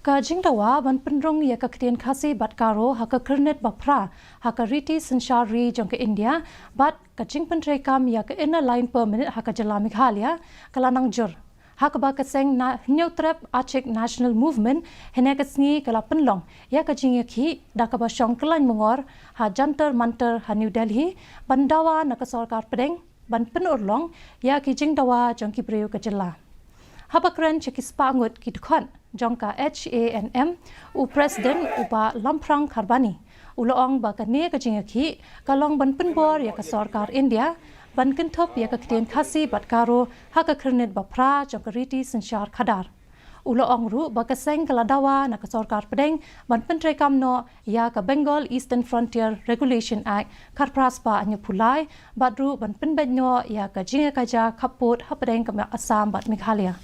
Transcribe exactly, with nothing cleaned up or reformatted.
Ka jingdawa ban pynrung ïa ka ktien Khasi bad Garo ha ka kyrnit ba phra ha ka riti synshar ri jong ka India bad ka jingpyntreikam ïa ka Inner Line Permit ha ka jylla Meghalaya ka la nang jur, ha kaba ka seng Hynñiewtrep Achik National Movement hynne ka sngi ka la pynlong ïa ka jingïakhih da kaba shong kyllain mungor ha Jantar Mantar ha New Delhi ban dawa na ka sorkar pdeng ban pynurlong ïa ki jingdawa jong ki briew ka jylla. Haba kren sha ki spah ngut ki dkhot jong ka H A N M, u President u Bah Lamphrang Kharbani u la ong ba kane ka jingïakhih ka long ban pynbor ïa ka sorkar India ban kynthup ïa ka ktien Khasi bad Garo ha ka kyrnit ba phra jong ka riti synshar khadar. U la ong ruh ba ka seng ka la dawa na ka sorkar pdeng ban pyntreikam noh ïa ka Bengal Eastern Frontier Regulation Act khatphra spah hynñiewphew lai bad ruh ban pynbeit noh ïa ka jingïakajia khappud hapdeng ka Assam bad Meghalaya.